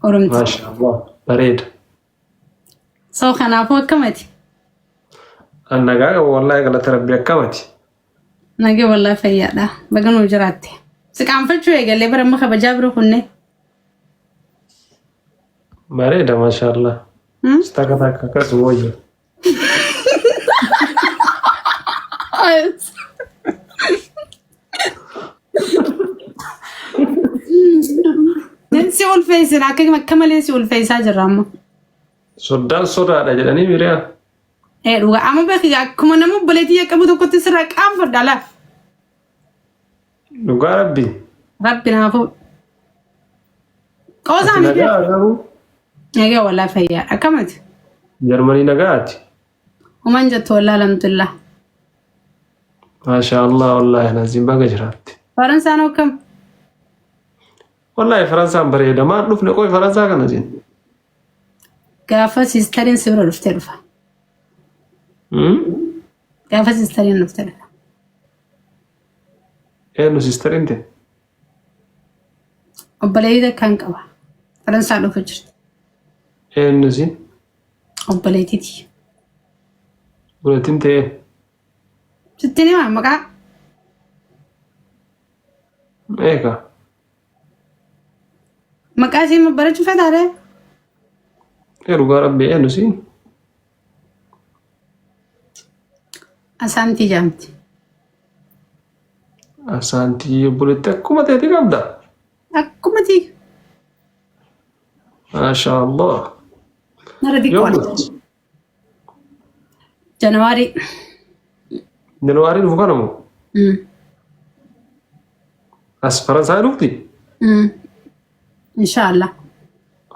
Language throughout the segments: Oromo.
Oromticha. Maasha Allah. Bareeda. So kanaafuu akkamati? An nagaa qaba wallaahi galata rabbi akkamati. Nagee wallaahi fayyaadha. Baga nuu jiraatte. Si qaanfachuu eegallee bara amma kabajaa bira kunne. Bareeda maasha Allah. Takka takka akkas wayya. Si ulfeessina akka akka malee si ulfeessaa jirra amma. Soddaan sodaadha jedhanii miriyaa. Ee dhugaa amma beeki akkuma nama obboleettii qabu tokkotti sirraa qaanfadha laaf. Dhugaa rabbi. Rabbi naa fuudhu. Qoosaa Ati miti. nagaa garuu Nagaa walaa fayyaa akkamati. Jarmanii nagaati. Human jettu walaa alhamdulillah. Maasha Allah wallaahi naziin baga jiraatte. Faransaan akkam? Wallaahi Faransaan bareeda maal dhufne qoy Faransaa kana siin. Gaafa siistariin si bira dhuftee dhufa. Gaafa siistariin dhuftee dhufa. Eenyu siistariin ta'e? Obboleettii takkaan qaba. Faransaa dhufu jirti. Eenyu siin? Obboleettiiti. Obboleettiin ta'e. Sitti himaa maqaa? Eega. Maqaa ishee barachuu fedhaadha? Ee dhugaa rabbi eenyu siin? Asaantii jaamti. Asaantii obboleettii akkuma teeti qabda. Akkuma tii. Maasha Allah. Nara Yoom xiqqoodha. dhufti? Januwaarii. Januwaarii dhufu kana moo? Mm. As Faransaay dhufti? Mm. Inshaallah.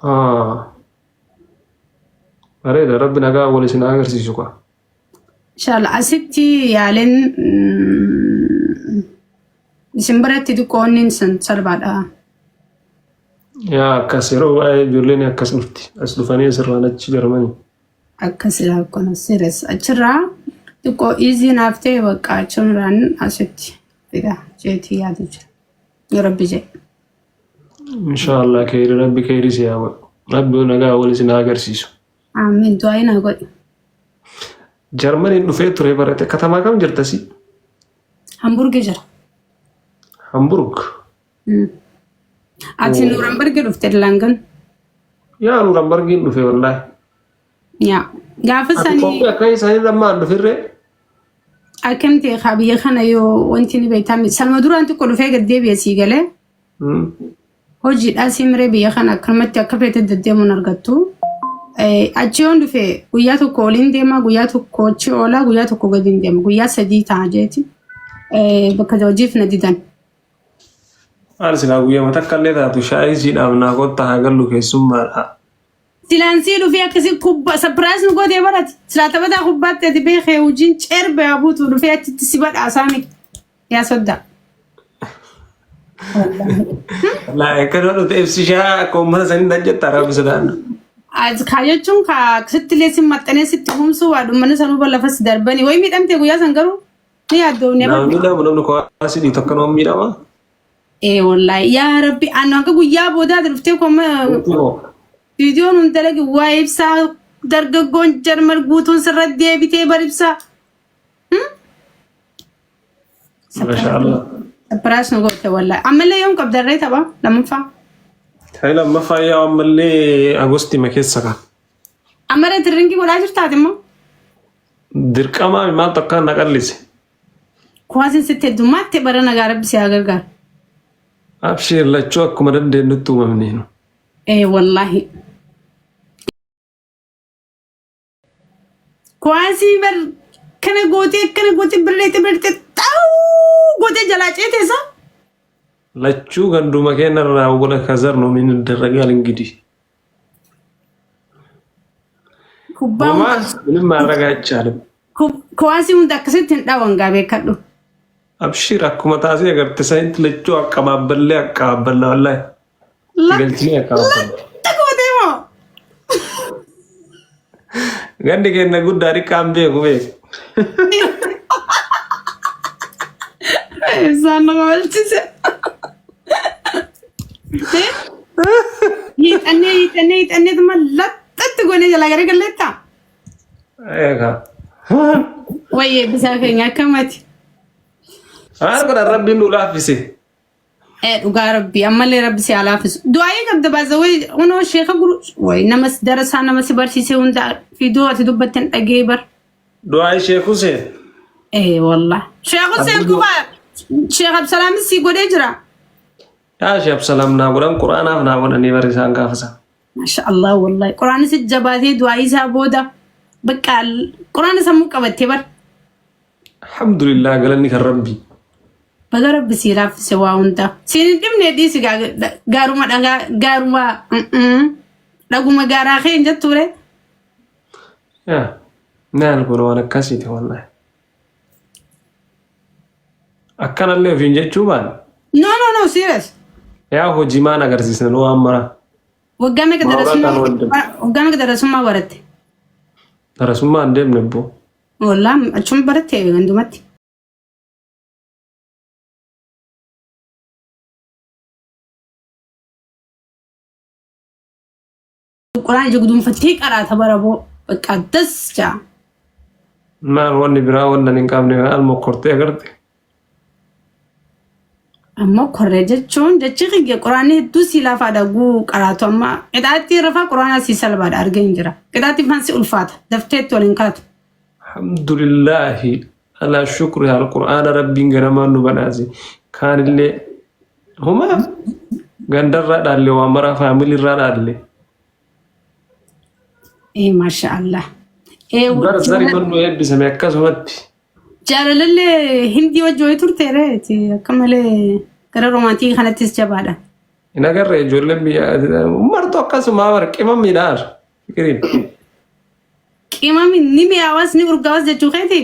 Ah. Bareeda rabbi nagaa wal isin haa agarsiisu kaa. Inshallah asitti yaaleen isin biratti xiqqoo inni san salphaadha. Yaa akkas yeroo baay'ee ijoolleen akkas dhufti. As dhufanii asirraan achi jarmanii. Akkas akkana serious achirraa xiqqoo easy naaf ta'e bakka achirraan asitti fida jeetii yaadu jira. Yoo rabbi jedhe. Inshaallah keeyri rabbi keeyri si haa godhu. Rabbi nagaa wal isin haa agarsiisu. Amiin du'aa naa godhi. Jarmaniin dhufee ture barate katamaa kam jirta si? Hamburgi jira. Hamburg. Ati Nuurambargi dhufte Langan. Yaa Nuurambargiin dhufe wallaahi. Yaa. Gaafa Ati sanii qophii akka isaanii lammaan dhufirree? akkam ta'e kaa biyya kana yoo wanti ni beektaa sanuma duraan xiqqoo dhufee gad deebi'e sii galee. Hojiidhaa simiree biyya kana akkanumatti akka feete deddeemuun argattu. Achi yoon dhufe guyyaa tokko oliin deema guyyaa tokko achi oolaa guyyaa tokko gadi hin deema guyyaa 3 ta'a jeeti. Bakka hojiif na didan. Maal silaa guyyaa takka illee taatu shaayii sii dhaabnaa kottaa haa gallu keessummaadha. Silaan sii dhufee akkasii kubba sapiraayis nu gootee barati. Silaa taphataa kubbaatti ati beekee hojiin ceerbe haa buutu dhufee achitti si badhaasaa miti. Yaa soddaa. Laa akkana dhufte ibsishaa akka uummata sanii nan jetta rabbi sodaanna. As kaa jechuun kaa sitti illee si maxxanee sitti humsuu waa dhummanni sanuu lafa si darbanii wayi miidhamte guyyaa san garuu ni yaaddoofne Nama bara. miidhamu namni kuwaasii dhiitu akka nama miidhama. Ee wallaahi yaa rabbi anu hanga guyyaa boodaa dhuftee koma viidiyoon hun dalagi waa ibsaa dargaggoon jarmal guutuun sirra deebitee bar ibsaa. Masha Allah. Sapiraas nu goote wallaahi. Ammallee yoom qabdarree tapha lammaffaa? Ta'i lammaffaa yaa ammallee Agostii ma keessa ka. Ammallee tirrinkii godhaa jirtaati immoo. Dirqamaa maaltu akka na qallise. Kuwaasiin sitti heddummaatti bara nagaa rabbi si haa gargaaru. Abshiir lachuu akkuma dandeenyutti uumamne. Ee wallaahi. Kuwaasii bar kana gootee akkana gootee birreete birreete xaawuu gootee jalaa ceete isa. Lachuu ganduma keenyarraa wala kazar ነው ምን ይደረጋል እንግዲህ Kubbaa homaa ምንም ማድረግ አይቻልም። kuwaasii hunda akkasitti hin dhawan gaa beekadhu. Abshir akkuma taasee agarte sanitti lachuu aqabaabballee aqabaaballa wallahi galchinee aqabaaballa. Lakka gootee moo? Gandi keenya guddaa xiqqaan beeku beeku. Isaan nama balchise. Hiixannee Hiixannee hiixanneetuma laxxatti goonee jalaa gara galleettaa. Eegaa. Wayyee bisaa keenya akkamati. Maal godhan rabbiin nu laaffise. Ee dhugaa rabbii ammallee rabbi si haa laaffisu. Du'aayii qabda baasa wayi kunoo sheeka guru wayi nama darasaa nama si barsiisee hunda fiduu ati dubbatten dhagee bar. Du'aa Sheek Huseen. Ee wallah. Sheekh Hussein Abduu kufa Sheekh Absalaamis si godhee jira. Yaa Sheekh Absalaam naa godhan Quraanaaf naa godhanii bari isaan gaafasa. Masha Allah wallahi. Quraanni si jabaatee du'aayii isaa booda bakka quraana sammuu qabattee bar. Alhamdulillah galanni kan rabbii. Baga rabbi sii laaffise waa hunda. Siin hin dhibne dhiisi gaaruma dhagaa gaaruma dhaguma gaaraa kee hin jettuure. Yaa maal kun waan akkasiiti wallahi. Akkanallee ofiin jechuu baane. No no no serious. Yaa hojii maan agarsiisna nu waan maraa. Waggaa meeqa Maawraa darasummaa kan wanta. waggaa meeqa darasummaa baratte? Darasummaa hin deemne boo. Wallaa achuma baratte gandumatti. Quraan ija guduunfattee qaraata bara boo. Bakka das jaa. Maal wanni biraa wanna hin qabne maal mokkortee agarte. Ammoo korree jechuun jechi kiyya quraanni hedduu sii laafaadha guu qaraatu amma qixaatti rafaa quraanaa sii salphaadha argee hin jira. Qixaatti faan si ulfaata dafteetti waliin kaatu. Alhamdulillahi ala shukri al qur'aana rabbiin ganamaan nu badhaase. Kaanillee homa gandarraa dhaalle waan maraa faamiliirraa dhaalle. Ee maasha Allah. Ee Bara sari mannu eebbisame akkasumatti. Jaalalallee hindii wajji wayii turte reeti akka malee gara romaantii kanattis jabaadha. Hin agarre ijoolleen biyya martu akkasuma bara qimamiidhaan fikiriin. Qimami ni mi'aawas ni urgaawas jechuu keeti.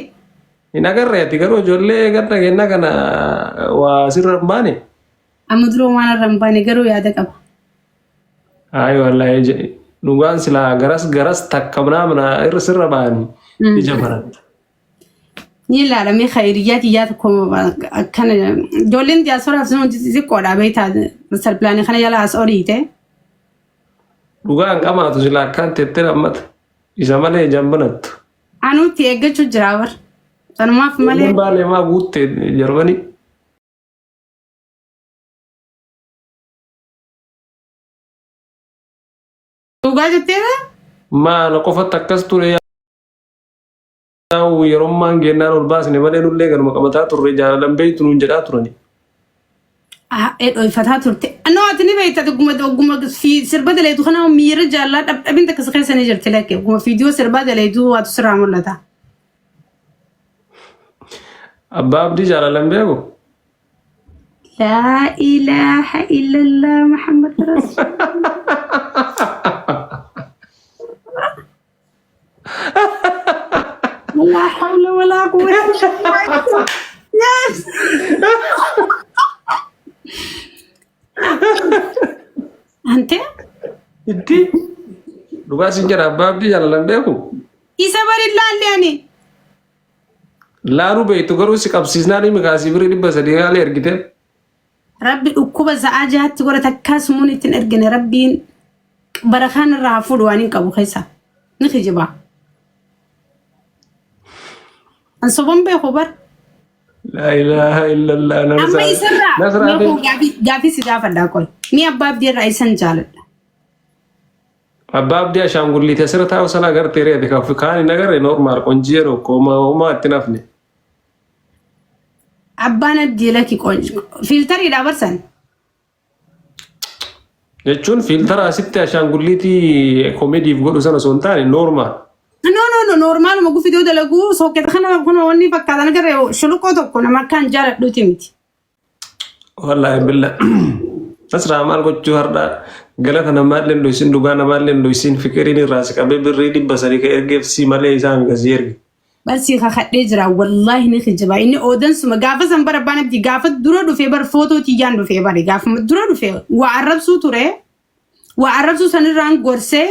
Hin agarre ati garuu ijoollee ganda kennaa kana waa sirra hin baane. Amma dura waan irra hin baane garuu yaada qaba. Ayi wallahi dhugaan silaa garas garas takka mana irra sirra baani ija banatta. Ni ilaalamee khayiriyyaa tiyyaa tokko akkana ijoolleen diyaasporaa sun xixiqqoodha beektaa masal pilaanii kana jala as oliite. Dhugaan qamaatu silaa akkaan teettee lammata. Isa malee ijaan banattu. Anuutti eeggachuu jira bar. Sanumaaf malee. Ijoolleen baalee maa guutte Jarmanii. Dhugaa jetteera? Maana qofatti akkas ture yaa'u yerommaan geennaan ol baasne malee nullee ganuma qabataa turre jaalalan beektu nuun jedhaa turani. Dhoyfataa turte. No ati ni beekta ogguma ogguma sirba daleetu kana miira jaallaa dhabdhabin takka si keessa ni jirti lakke. Ogguma fiidiyoo sirbaa daleetu waatu sirraa mul'ata. Abbaa Abdii jaalalan beeku? Laa ilaaha illallah Muhammad Rasul. Laa hawla walaa quwwata. Yes. Ante Itti dhugaa sin jedha abbaa abdii jaalalan beeku. Isa bari laalle ani. Laaluu beektu garuu si qabsiisnaan himi kaasii birii 300 haalee ergite. Rabbi dhukkuba sa'aa jahatti godha takkaa sumuun ittiin ergine rabbiin barakaan irraa haa fuudhu waan hin qabu keessa ni kijiba. An soban beeku bar. Laa ilaaha illallah. Amma isarraa Nasraa mee koo gaafii si gaafadhaa qoy. Ni abbaa abdii irraa isan jaaladha. Abbaa abdii ashaangulliitii asirra taa'u sana agartee reete kan kaan hin agarre normaal qonjiyee tokko homaa itti nafne. Abbaan abdii lakki fiiltariidha barsan. Jechuun fiiltara asitti ashaangulliitii komeediif godhu sana osoo hin taane normaal. No no no normaaluma gufidoo dalaguu sooketa kana kun wanni fakkaatan agarre shuluqoo tokko nama akkaan jaaladhuuti miti. Wallaahi billa. Nasraa maal gochuu har'a galata namaallee hin dhoysin dhugaa namaallee hin dhoysin fikiriin irraa si qabee birrii 300 ka ergeef si malee isaa miti si erge. Barsii kakadhee jira wallaahi ni kijiba inni oodansuma gaafa san bara abbaan abdii gaafa dura dhufee bar footoo tiyyaan dhufee bare gaafuma dura dhufee waa arrabsuu ture waa arrabsuu sanirraan gorsee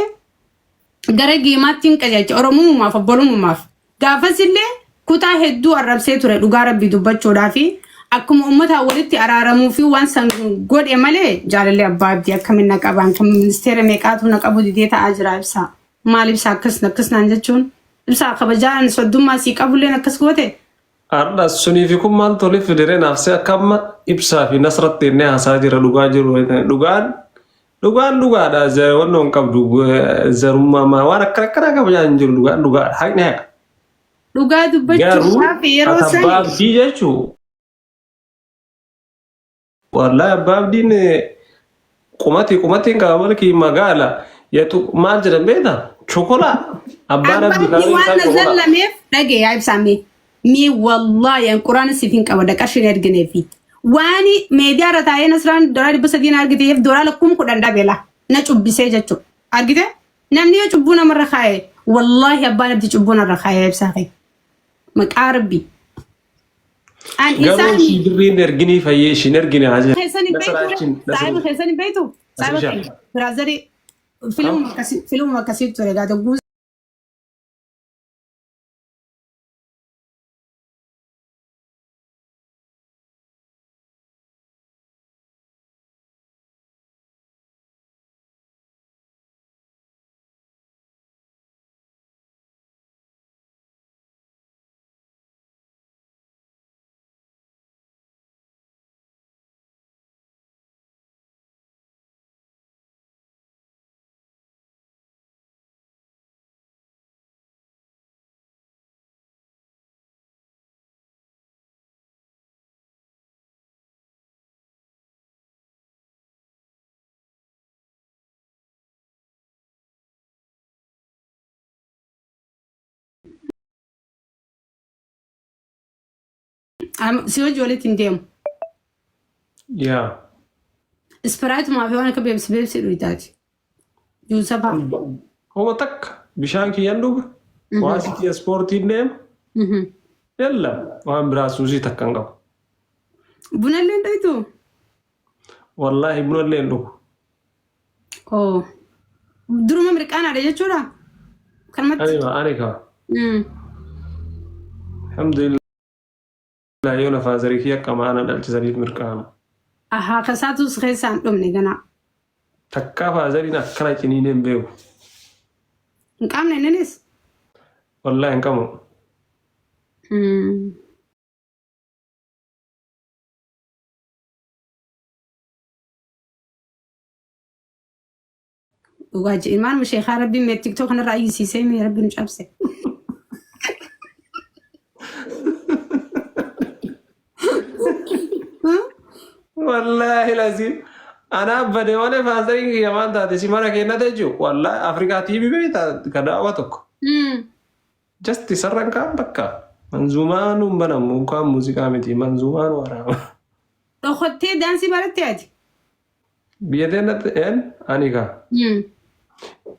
gara geemaatti hin qajeelche oromummaaf obbolummaaf gaafas illee kutaa hedduu arrabsee ture dhugaa rabbii dubbachuudhaa fi Akkuma uummataan walitti araaramuu fi waan san godhe malee jaalalli abbaa abdii akkamiin na qabaan kan ministeera meeqaatu na qabu didee ta'aa jira ibsaa. Maal ibsaa akkas akkas naan jechuun ibsaa kabajaan soddummaa sii qabulleen akkas goote. Har'a sunii fi kun maaltu waliif fidere naafsee akka amma ibsaa fi nasratti inni haasaa jira dhugaa jiru dhugaan dhugaan dhugaadha wannoo hin qabdu zarummaa maa waan akkana akkanaa kabajaa hin jiru dhugaan dhugaadha haqni haqa. Dhugaa Garuu dubbachuudhaaf yeroo ati sani abbaa abdii jechuu wallahi abbaa abdiin qumati qumatiin qaba malki magaala yetu maal jedhan beektaa chokolaa abbaan Abbaan abdii abdii kaanii waan isaa na chokolaa. zallameef dhagee yaa ibsaa mee mee wallaahi an quraana siif hin qaba qarshii hin ergineefi waan meediyaa irra taa'ee nasraan doolaara 300 na argiteef doolaara 10,000 dhabeela na cubbisee jechuudha argite namni yoo cubbuu namarra kaa'e wallaahi abbaan abdii cubbuu narra kaa'e ibsaa kee maqaa rabbii an Garuu isaan ishii birriin erginii fayyee ishiin ergine haa jedhu. keessan hin Nasraa beektu achiin saahiba nasrii. keessan hin beektu saahiba Nasrishaa. keenya biraazarii filmuma akkasii ture gaata Si hojii walitti hin deemu. Yaa. Ispiraayitumaa fi waan akka beebsi beebsi dhuyitaati. Juusa fa'a. Homa takka bishaan kiyyan dhuga. Waan sitti ispoortiin deema. Yalla waan biraa suusii takka hin qabu. Buna illee hin dhuytu? Wallaahi buna illee hin dhugu. Oo. Duruma mirqaanaadha jechuudha? Kanumatti. Ani ani kaa. Alhamdulillah yoo lafaa zarii kiyya qamaana dhalchisaniif mirqaana. Ahaa kasaatus keessaa hin dhumne ganaa. Takkaa faazariin akkana ciniinee hin beeku. Hin qaamne inninis? Wallaahi hin qabu. Dhugaa jedhe ilmaan sheekaa rabbiin mee tiktok kanarraa iyyisiisee mee rabbi nu cabse. Wallaahi laziim. Anaa bade malee faazariin kiyya maal taate si mana kennate jechuun wallaahi Afrikaa TV beektaa ka daawwa tokko. Just isarran kaan bakka manzuumaan hin banamu kaan muuziqaa miti manzuumaan waraaba. Dhokottee daansii baratte ati? Biyya teenyatti een ani kaa.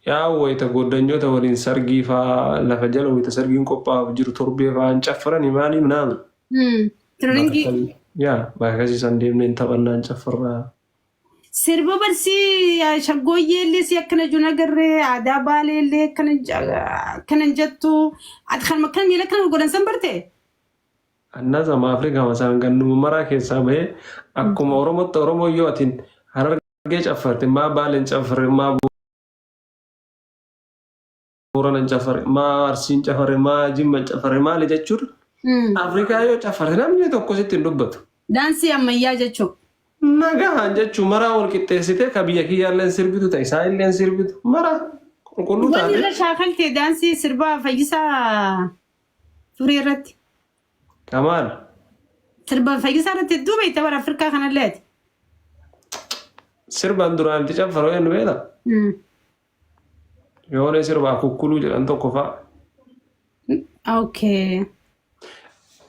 Yaa wayita goddanyoota waliin sargii faa lafa jala wayita sargiin qophaa'uuf jiru torbee faa hin caffarani maalii minaamin. Tiriringii. Yaa bakka akkasii san deemnee hin taphannaa hin caffarraa. Sirba barsii shaggooyyee illee si akkana jiru agarree aadaa baalee illee akkana akkana hin jettu. Ati kan akkana miila akkana godhan san barte? Annaa sama Afrikaa masaan ganduma maraa keessaa bahee akkuma Oromootti Oromoo yoo atiin Harargee caffarte maa Baaleen caffarre maa Boorana caffarre maa Arsiin caffarre maa Jimma caffarre maali jechuun Afrikaa yoo caffarte namni tokko sitti hin dubbatu. Daansii ammayyaa jechuun. Nagahaan jechuun maraa wal qixxeessitee ka biyya kiyyaalleen sirbitu ta'e isaanilleen sirbitu maraa qulqulluu Wanni taate. irra shaakaltee daansii sirbaa fayyisaa Turee irratti. Kamaal. Sirba fayyisaa irratti hedduu beekta bara Afrikaa kanallee ati. Sirbaan duraan itti caffaru eenyu beekta? Yoonee sirba akukkuluu jedhan tokko fa'a. Okay.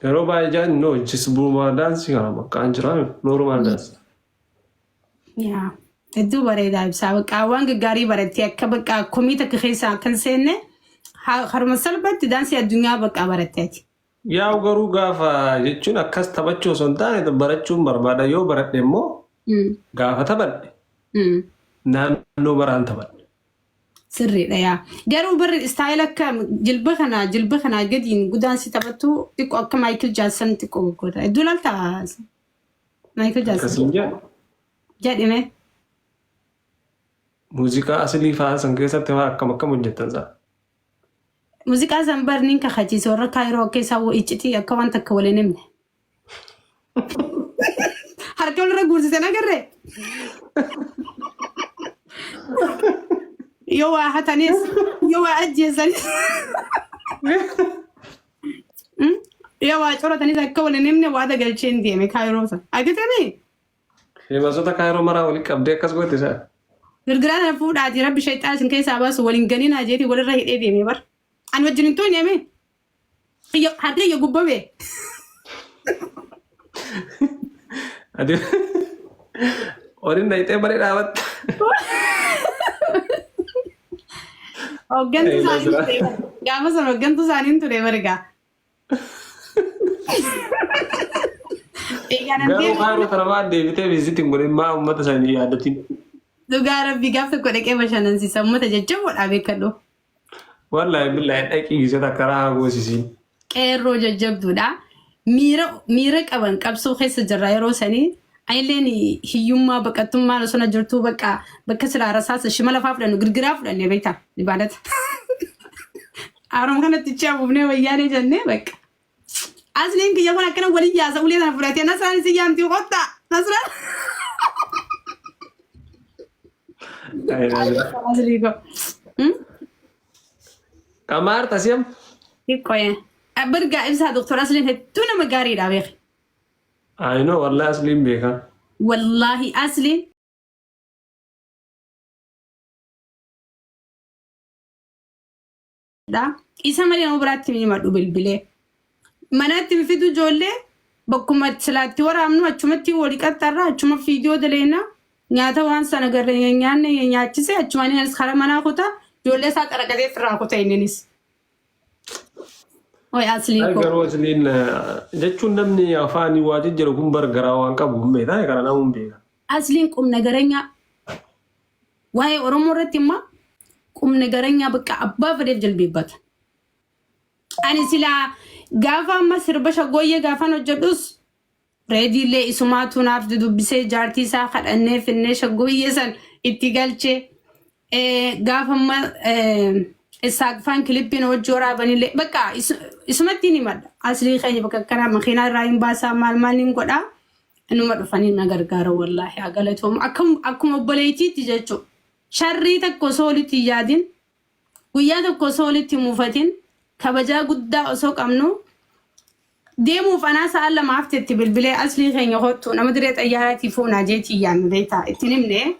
Yeroo baay'ee jaan no jisbuuma daansii kana bakka jira normal daansii. Yaa hedduu bareedaa ibsaa bakka waan gaggaarii barattee akka bakka komii takka keessaa akka hin seenne haruma salphatti daansii addunyaa bakka baratteeti. Yaa'u garuu gaafa jechuun akkas taphachuu osoo hin taane barachuun barbaada yoo baradhe immoo gaafa taphadhe naannoo baraan taphadhe. Sirriidha yaa. Garuu barri style akka jilba kanaa jilba kanaa gadiin gudaan si taphattu xiqqoo akka Michael Jackson xiqqoo goggoota. Hedduu laaltaa Michael Jackson Akkasiin jedhu. jedhime. Muuziqaa asilii fa'aa san keessatti fa'aa akkam akkam hojjettan sa'a. Muuziqaa san barniin kakachiise warra kaayiroo akka isaa iccitii akka waan takka waliin himne. Harka walirra guursisan agarree? Yoo waa hatanis, yoo waa ajjeesanis, yoo waa coratanis akka waliin himne waada galchee hin deeme kaayiroo san. Argitanii? Sheemasota kaayiroo maraa walitti qabdee akkas goote isaa. Girgiraa sana fuudhaatii rabbi shayxaan isin keessaa baasu waliin ganinaa jeetii walirra hidhee deeme bar. Ani wajjin hin tuune mee? Kiyya harka kiyya gubbaa bee. Ati waliin dhayxee baree dhaabatta. Hooggantuu Ee, isaanii Nasra. ture. Gaafa sana hooggantuu isaanii ture bargaa. Egaa nan Garuu deemu. kaayiroo tana maa deebitee viizitiin godhin maa uummata sanii yaadatin. Dhugaa rabbi gaaf tokko dhaqee bashannansiisa uummata jajjaboodha beekadhu. Wallaahi billaahi dhaqii gisee takka rahaa goosisiin. Qeerroo jajjabduudha. Miira miira qaban qabsoo keessa jirra yeroo sanii. Anilleen hiyyummaa baqattummaa osoo na jirtuu bakka bakka silaa rasaasa shimala fa'aa fudhannu girgiraa fudhannee beektaa ibaadata. Haaroma kanatti ichi afuufnee wayyaanee jennee bakka. Asliin kiyya kun akkana waliin yaasa ulee sana fudhatee Nasraan si yaamti qottaa Nasraan. Aslii koo. Qamaar tasiyam. Xiqqooyee. Bargaa ibsaa doktor Asliin hedduu nama gaariidha beeki. I know wallahi asliin beekaa. Wallaahi Asliin dha. Isa malee nama biraatti hin himadhu bilbilee. Manatti hin fidu ijoollee bakkuma silaatti waraabnu achumatti walii qaxxarra achuma fiidiyoo daleena nyaata waan sana garree nyaanne nyaachise achuma inni karaa manaa kuta ijoollee isaa xaragatee firraa kuta inninis. Oy aslii Ay koo. garuu asliin jechuun namni afaanii waa jijjiiru kun bar garaa waan qabu hin beekaa kana namuu hin beeka. Asliin qubna garanyaa Waa'ee Oromoo irratti immoo qubna garanyaa bakka abbaa fedheef jilbiibbata. Ani silaa gaafa amma sirba shaggooyyee gaafan hojjedhus reediillee isumaatu naaf dudubbisee jaartii isaa kadhannee finnee shaggooyyee san itti galchee gaafa amma isaaqfaan kilippiin hojii waraabanillee bakka isumatti hin himadha. Aslii keenya bakka akkanaa makiinaa irraa hin baasaa maal maal hin godhaa. Inuma dhufanii na gargaara wallaahi haa galatoomu. Akkuma obboleettiitti jechuudha. Sharrii takka osoo walitti hin yaadin, guyyaa tokko osoo walitti hin mufatin, kabajaa guddaa osoo qabnu deemuuf anaa sa'a 2 haftetti bilbilee aslii keenya kottu nama diree xayyaaraatii fuunaa jeetii yaame beektaa ittiin himne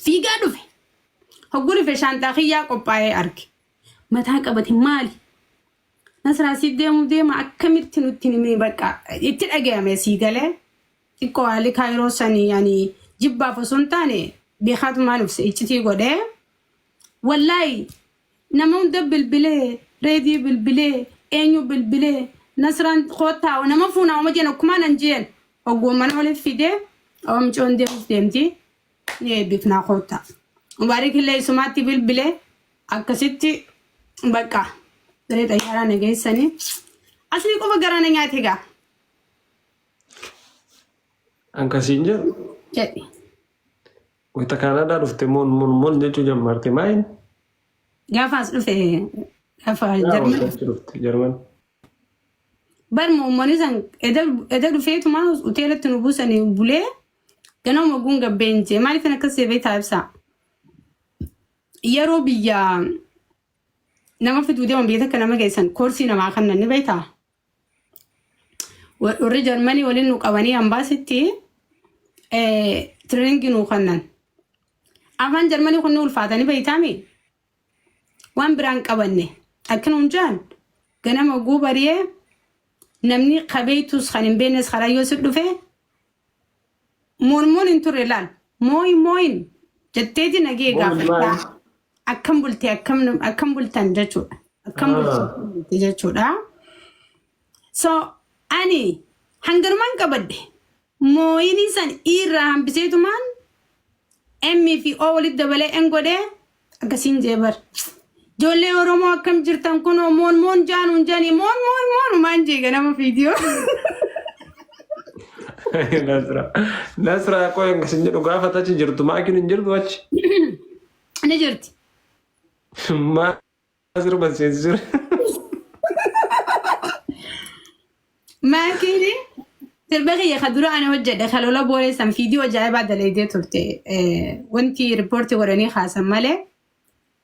fiigaa dhufe. Hogguu dhufe shaanxaa kiyyaa qophaa'ee arge. Mataa qabate maali? Nasraa siif deemuu deema akkamitti nutti himee bakka itti dhagayame sii galee xiqqoo haalli kaayiroo sanii ani jibbaaf osoo hin taane beekaatumaan of iccitii godhee wallaahi nama hunda bilbilee reedii bilbilee eenyu bilbilee nasraan koottaa nama fuunaa oma jeen akkumaan an jeen hogguu mana oliif fidee oomcoon deemuuf deemti ni eebbifnaa koottaa mubaarik illee isumaatti bilbilee Akkasitti bakka diree xayyaaraa na geessanii aslii qofa garaa na nyaate egaa An kasiin jedhu jedhi. wayita Kaanaadaa dhufte moon moon moon jechuu jammaarte maayin? Gaafa as dhufe gaafa Jarman Wayita dhufte Jarman. bar moommooni san eda dhufeetuma hoteelatti nu buusanii bulee ganama guun gabbeen jee maaliif akkas jee beektaa ibsaa. Yeroo biyya nama fiduu deeman biyya takka nama geessan koorsii namaa kennan ni beektaa? Warri Jarmanii waliin nu qabanii ambaasitti tiriingii nuu kennan. Afaan Jarmanii kun ni ulfaatanii beektaami? Waan biraan qabanne akka nuun jaan ganama oguu bari'ee namni kabeeytus kan hin beeknes karaa yoo si dhufe Mormuun hin turre laal. Mooyin mooyin jetteeti nagee Mooyin gaafadhaa. maali? Akkam bulte akkam akkam bultan jechuudha. Akkam bulte Ah. bulte jechuudha. So ani hanganumaan qabadhe mooyinii san irraa hambiseetumaan M fi O walitti dabalee N godhee Akkasiin jee bar. Ijoollee Oromoo akkam jirtan kunoo moon moon jaanuun jaanii moon moon moonumaan jee ganama viidiyoo. Nasra. Nasra qoy akkasin jedhu gaafa achi jirtu maakiin hin jirtu achi. Ni jirti. Maa sirba seensisure. Maakiin sirba kiyya ka dura ani hojjedhe ka lola boolee san viidiyoo ajaa'ibaa dalaydee turte. Wanti riippoortii godhanii kaasan malee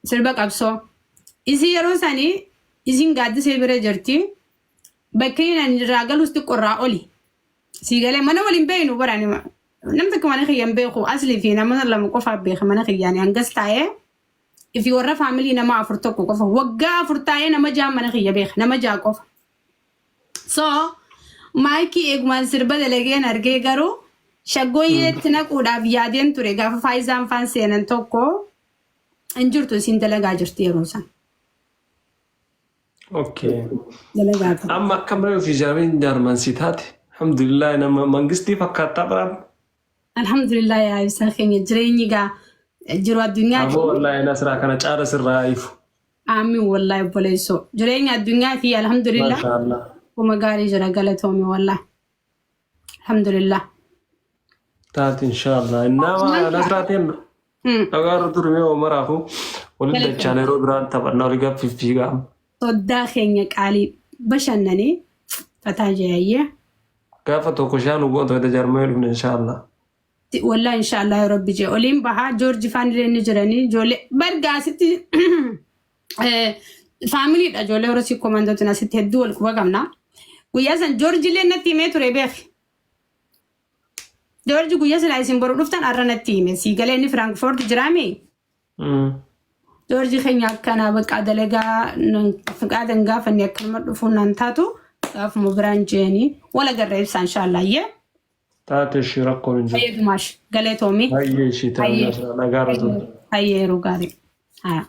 sirba qabsoo. Isii yeroo sanii isiin gaaddisee bira jirti. Bakki inni irraa galus xiqqoo irraa oli. Sii galee mana waliin beeknu bara ani nam tokko mana kiyya hin beeku aslii fi nama lama qofaa beeka mana kiyyaani hangas taa'ee fi warra faamilii nama afur tokko qofa waggaa 4 taa'ee nama ja'a mana kiyya beeka nama ja'a qofa. So maayikii eegumaan sirba dalageen argee garuu shaggooyyeetti naquudhaaf yaadeen ture gaafa faayizaan faan seenan tokko hin jirtu isiin dalagaa jirti yeroo san. Okay. Dalagaa turte. Amma akkam reefu fi jaarmiin jaarman si taate. Alhamdulillah nama mangistii fakkaattaa biraan. Alhamdulillah yaa ibsaa keenya jireenyi gaa jiru addunyaa Aboo wallaahi nasraa kana caala sirraa ifu. Aamin wallahi obboleessoo. Jireenya addunyaa fi alhamdulillah Masha Allah. kuma gaarii jira galatoomi wallahi. Alhamdulillah. Taate inshallah. Innaa nasraa teenna. Dhagaarra turme maraafu walitti dachaan yeroo biraan taphannaa olii gaaffii fiffiigaa. Soddaa keenya qaalii bashannanii fataa jeeyyee. Gaafa tokko shaan ugoota wayita jaarmee dhufne inshallah. Wallahi inshallah yoo rabbi jee oliin bahaa Joorji faan illee ni jiranii ijoollee bargaa asitti faamiliidha ijoollee warra sikkoo mandootiin asitti hedduu wal quba qabna. Guyyaa san Joorji illee natti himee ture beeki. Joorji guyyaa silaa isin boru dhuftan har'a natti hime. Sii galee inni Firaankifoort jiraami. Joorji keenya akkanaa bakka dalagaa fiqaadan gaafanne akkanuma dhufuun naan taatu gaafuma biraan jeeni wal agarra ibsaa inshaallah. Yee. Taate ishii rakkoon hin jiru. Fayyadumaash galatoomi. Baay'ee ishii Hayyee. ta'an nagaarra turte. Hayyee yeroo gaarii. Haa.